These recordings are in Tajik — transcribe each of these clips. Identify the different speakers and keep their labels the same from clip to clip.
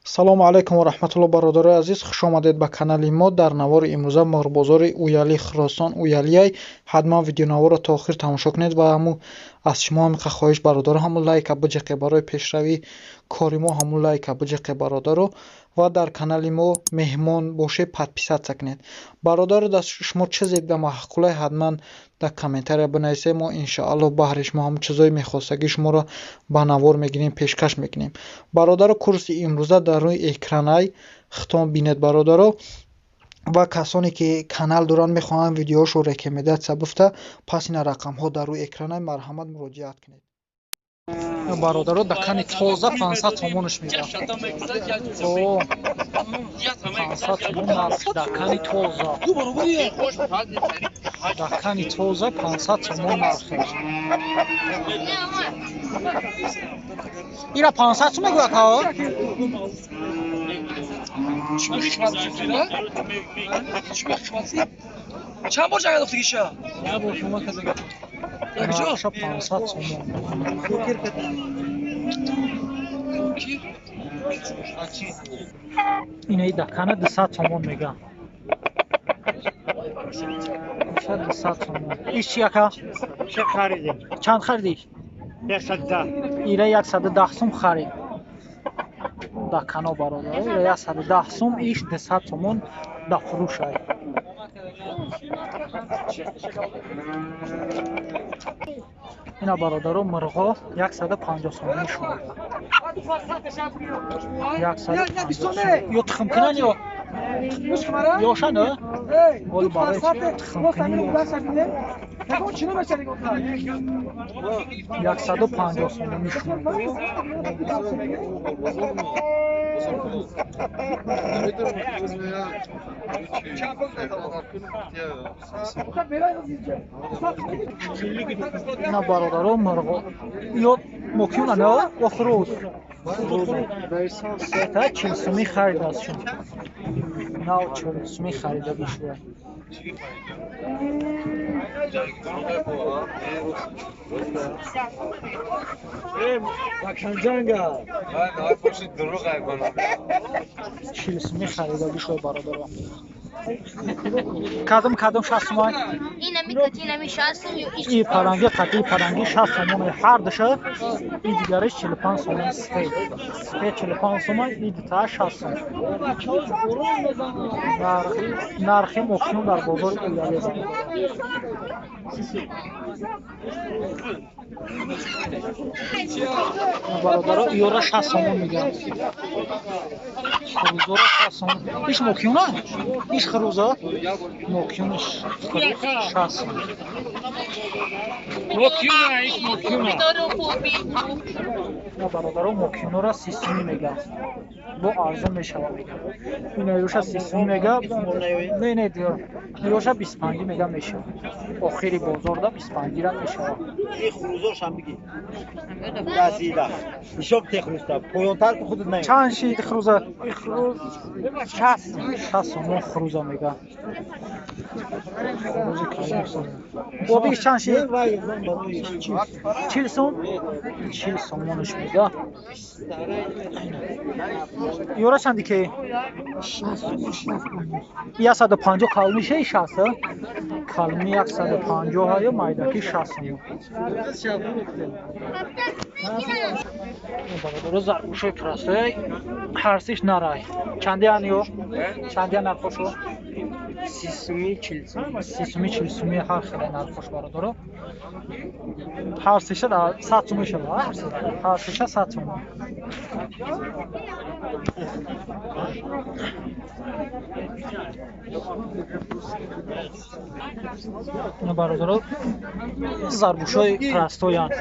Speaker 1: Салому алайкум ва раҳматулло, бародарои азиз, хуш омадед ба канали мо. Дар навори имрӯза мурғбозори Уяли, Хуросон Уялияй. Ҳатман видеонаворро то охир тамошо кунед ва ҳаму аз шумо ҳамиқа хоҳиш, бародаро, ҳамун лайка биҷиқе барои пешравии кори мо, ҳамун лайка биҷиқе, бародаро, ва дар канали мо меҳмон бошед, подписаться кунед. Бародаро, дар шумо чизе ба маъқулай, ҳатман дар комментария бинависед. Мо иншоалло баҳри шумо ҳамун чизҳои мехостагии шуморо ба навор мегирем, пешкаш мекунем. Бародаро, курси имрӯза дар рӯи экранай, хитон бинед, бародаро. Ва касоне ки канал доранд, мехоҳанд видеоҳошро рекомендация буфта, пас ина рақамҳо дар рӯи экранай, марҳамат, муроҷиат кунед. Бародаро, дакани тоза 500 сомонаш мегӯяд. О, 500 сомон нарх дакани тоза. Дакани тоза 500 сомон нархеш. Ира 500 сом мегӯяд ка?
Speaker 2: Чанд бор ҷанг андохтагиша?
Speaker 1: Нархша 500 сомон. Инаи дакана 200 сомон мегӯяд. Иша 200 сомон. Иш чи, ака?
Speaker 3: Чӣ харидем?
Speaker 1: Чанд харидӣ?
Speaker 3: 110.
Speaker 1: Ира 110 сум харид. Дакано, бародар. Ира 110 сум, иш 200 сомон да фурӯшай. Ина, бародаро, мурғо 150 сомонӣ шуд. 150 сум. Ё тухм кунан, ё ёша, на? Ҳоли барои тухмкунӣ 150 сомонӣ шуд. Ина, бародаро, мурғо. Ё мокюна, на? О, хурӯз. Сета 40 сумӣ харидааст шун. Нав 40 сумӣ харида шуда. 40 сумӣ харида шуда, бародаро. Кадом кадом 60 сумай? И паранги қатъи паранги 60 сомон ҳар душа, и дигариш 45 сомон. Сфед сфед 45 сомон, и дутаа 60 сом. Нархи мокюн дар бозори Уяле. Бародаро, ёра 60 сомон мегӯянд. Хурӯзора 60 сомон. Иш мокюна? Иш хурӯза? Мокюниш хурӯз 60 сом.
Speaker 2: Мокюна, иш мокюна.
Speaker 1: На, бародаро, мокюнора 30 сумӣ мегӯянд. Бо арзон мешава мегӯянд. Инаёша 30 сумӣ мега. Не, не, иёша 25 мега мешава. Охири бозорда 25 ра мешава.
Speaker 3: И хурӯзошам бигӣ. Дасида. Ҳисоб те хурӯзта. Поёнтар ки худат наёй.
Speaker 1: Чанд шид хурӯза? Хурӯз 60, 60 сомон хурӯза мега. Хурӯзи калон сомон. Бобиш чанд шид? 40 сом? 40 сомонаш мега. Ёра чанди ки? 150 калмиша 60? Калми 150 ҳаю майдаки 60 сомон. Бародаро, заргӯшои простой ҳарсиш нарай. Чандиян ё? Чандия нархошо?
Speaker 2: 30 сумӣ, 40 сумӣ.
Speaker 1: 30 сумӣ, 40 сумӣ ҳар хеле нархош, бародаро. Ҳар сеша дар 100 сум мешава, ҳар сеша 100 сум. Ина, бародаро, заргӯшои простоянд.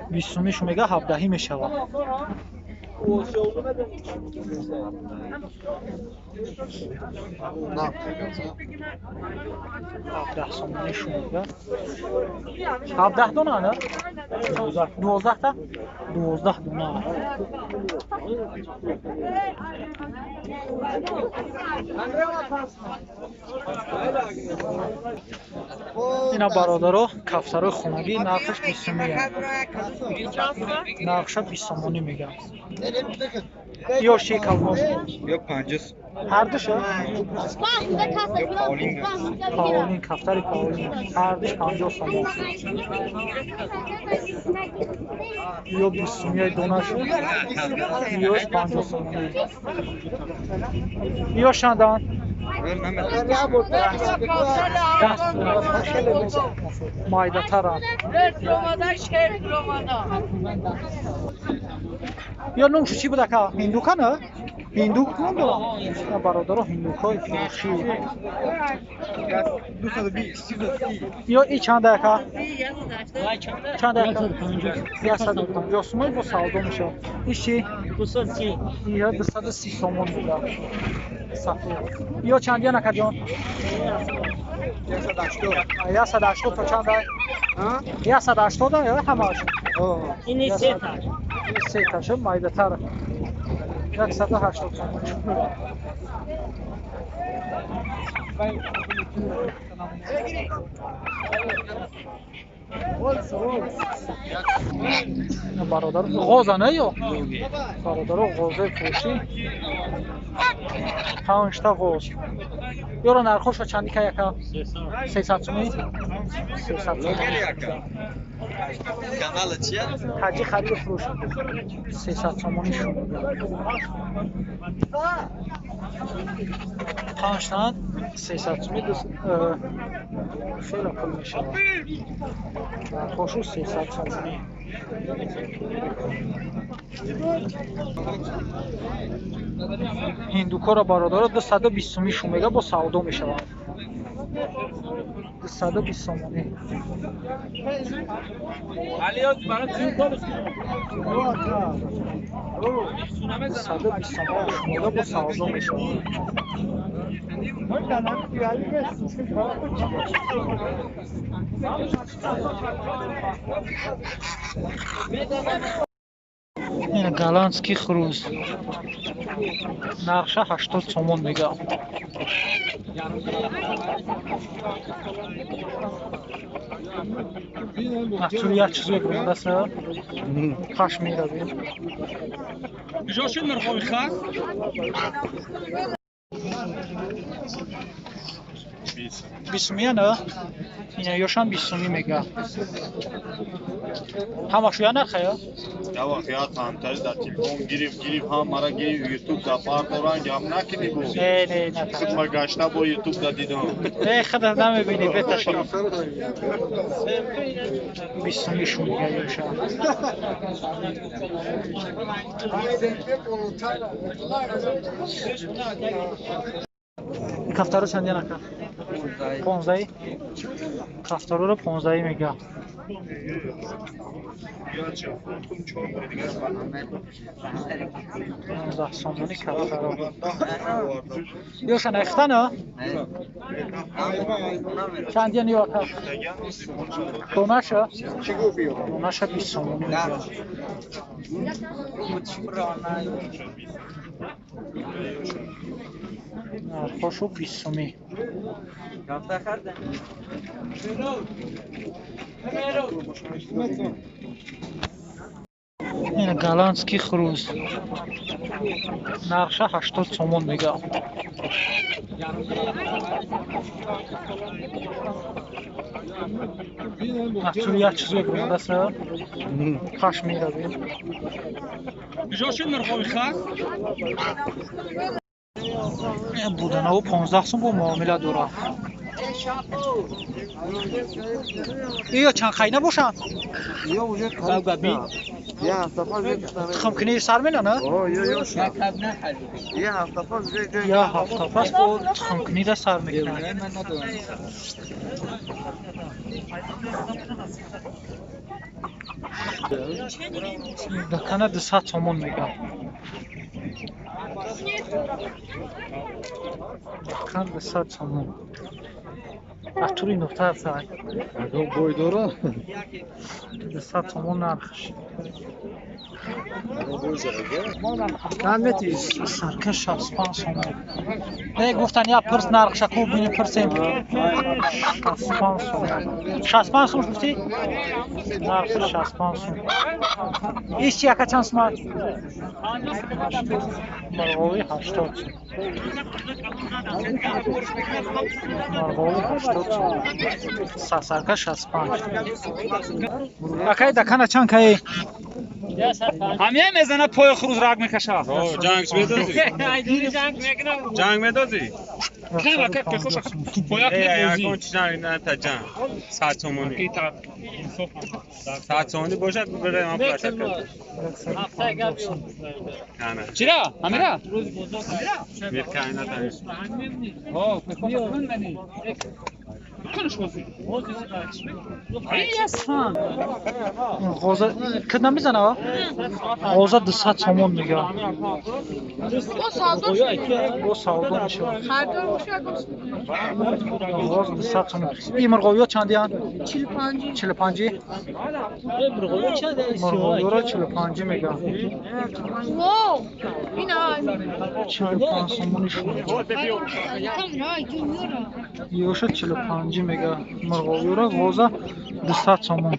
Speaker 1: 20 сумишу мега, 17 мешава. 17 сомонишу мега. 17 дона, на? 12 та? 12 дона. Ина, бародаро, кафтарои хонагӣ нархаш 20 сумия. Нархша 20 сомонӣ мегӯянд. Ё ши калмош.
Speaker 4: Ё 50.
Speaker 1: Ҳардуша?
Speaker 4: Ё паулин.
Speaker 1: Паулин, кафтари паулин. Ҳардуш 50 сомон. Ё 20 сомияи донашу, ёш 50 сомонӣ. Ё шандан? Майдатарам. Ё номшу чӣ буда ка? Ҳиндука на? Ҳиндук ном дорам? Бародаро, ҳиндукҳои фурӯшӣ. Ё и чанда яка? Чанда яка? 150 сомон бо савдо мешавад. Иш чӣ?
Speaker 2: 230.
Speaker 1: Ё 230 сомон буда. Сафед. Ё чанд яна каҷон? 180 то чанда? 180 ё ҳамаш?
Speaker 2: Ини сета.
Speaker 1: Сета шуд, майдатар. 180 сомон. Бародар, ғоза не ё? Бародаро, ғозаи фурӯшӣ. 5 та ғоз. Ёро нархошо чанди ка яка? 300 сомонӣ? 300 сомонӣ. Ҳаҷи хариду фурӯш. 300 сомонӣ шуд. 5 тан 300 сомонӣ хеле пул мешавад. Нархошу 300 сомонӣ. Ҳиндукора бародаро 220 сомонӣ шумега бо савдо мешаванд. 220 сомонӣ. 220 сомонӣ шумега бо савдо мешаванд. Ин голландский хрӯз. Нархша 80 сомон мега. Маҳсули як чизое гирифтааст, паш меравем.
Speaker 2: Куҷо шуд мирғови хар?
Speaker 1: 20 сумия на? Ина ёшам 20 сумӣ мега. Ҳамашу я нарха ё?
Speaker 5: Я вақт я тантари дар телефон гирифт, гирифт, ҳам мара гирифт, ютуб да фарқ доран, гап накунӣ бу.
Speaker 1: Не, не, на.
Speaker 5: Худ ма гашта бо ютуб да дидам.
Speaker 1: Не, худат намебинӣ, беташи. 20 сумӣ шу мега ёша. Кафтаро чанд янака? 15. Кафтароро 15 мега. 15 сомонӣ кафтаро. Ёша нахтана? Чанд ян ёка? Донаша? Донаша 20 сомонӣ мега. Нархошу 20 сумӣ. Ин голландский хрӯз. Нархша 80 сомон мега. Маҳсули як чизое гирифтааст, паш меравем.
Speaker 2: Куҷо шуд мирғови хар?
Speaker 1: Буданаву 15 сум бо муомила дорад. Ё чанд қайна бошанд? Тухмкунӣ сар мена? Я ҳафта пас бо тухмкуниро сар мекунад. Дакана 200 сомон мега. Дакан 200 сомон. Атури нуқтар сай.
Speaker 4: Бой дора?
Speaker 1: 200 сомон нархш. Сарка 65 сомон. Не гуфтан я пирс нархша ку бини пирсем. 65 сомон. 65 сом гуфтӣ? Нарх 65 сом. Иш чи яка чанд сомон? Марғови 80 сом. Марғови 80 сом. Сарка 65. Акай дакана чанд кай?
Speaker 2: Ҳамия мезана пои хуруз раг мекаша.
Speaker 4: Ҷанг медозӣ? Ҷанг медозӣ? Ягон чи ната ҷанг. 100 сомонӣ. 100 сомонӣ бошад бибарем ман пулаша кардам.
Speaker 2: Чира? Ҳамира?
Speaker 4: Миркайната.
Speaker 1: Ғоза кид намезана? Ғоза 200 сомон мега. Бо савдо мешавад. Ғоз 200 сомон. Ин мурғовиё чандиянд? 45. 45? Мурғовиёро 45 мега. 45 сомони шуд. Ёша 45 мега. Мурғовиёро ғоза 200 сомон.